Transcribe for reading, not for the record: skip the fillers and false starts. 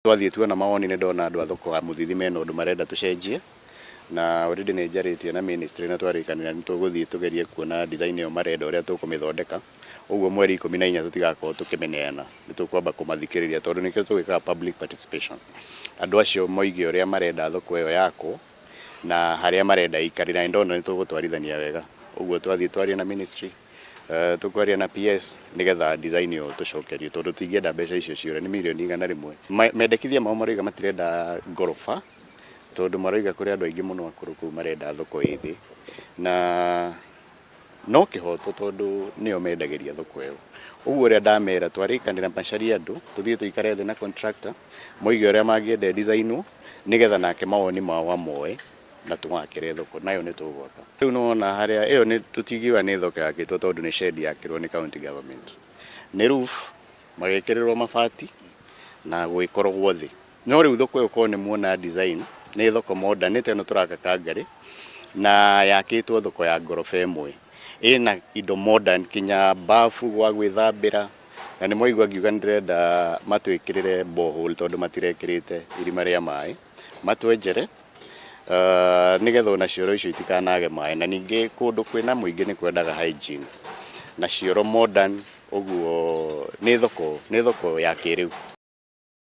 Twathiĩ tuona mawoni nĩ ndona andũ a thoko ya Mũthithi mena ũndũ marenda tũcenjie, na already nĩ njarĩtie na ministry na twarĩkanĩra nĩ tũgũthiĩ tũgerie kuona design ĩyo marenda ũrĩa tũkũmĩthondeka. Ũguo mweri 14 tũtigakorwo tũkĩmĩneana, nĩ tũkwamba kũmathikĩrĩria tondũ nĩkĩo tũgĩkaga public participation. Andũ acio moige ũrĩa marenda thoko ĩyo yakwo na harĩa marenda ĩikare, na nĩ ndona nĩ tũgũtwarithania wega. Ũguo twathiĩ twarie na ministry, tũkwaria na PS nĩgetha design ĩyo tũcokerio tondũ tũtingĩenda mbeca icio ciũre, nĩ mirioni 100. Mendekithia mao maroiga matirenda ngoroba tondũ maroiga kũrĩ andũ aingĩ mũno akũrũ kũu marenda thoko ĩ thĩ, na no kĩhoto tondũ nĩo mendagĩria thoko ĩyo. Ũguo ũrĩa ndamera twarĩkanĩra macarie andũ tũthiĩ tũikare thĩ na contractor moige ũrĩa mangĩenda ĩdesign nĩgetha nake mawoni mao amoe na tũmakĩre thoko nayo nĩ tũgwaka. Rĩu nĩ wona harĩa ĩyo nĩ tũtingiuga nĩ thoko yakĩtwo tondũ nĩ shed yakĩrwo nĩ county government. Nĩ roof magĩkĩrĩrwo mabati na gũgĩkorogwo thĩ. No rĩu thoko ĩyo korwo nĩ muona design nĩ thoko modern nĩ ta ĩno tũraka Kangarĩ na yakĩtwo thoko ya ngoroba ĩmwe. Ĩna indo modern kinya bafu gwa gwĩthambĩra na nĩ mwaigua ngiuga nĩ ndĩrenda matwĩkĩrĩre borehole tondũ matirekĩrĩte irima rĩa maĩ matwenjere nĩgetha ona cioro icio itikanage maĩ, na ningĩ kũndũ kwĩna mũingĩ nĩ kwendaga hygiene na cioro modern, ũguo nĩ thoko ya kĩrĩu.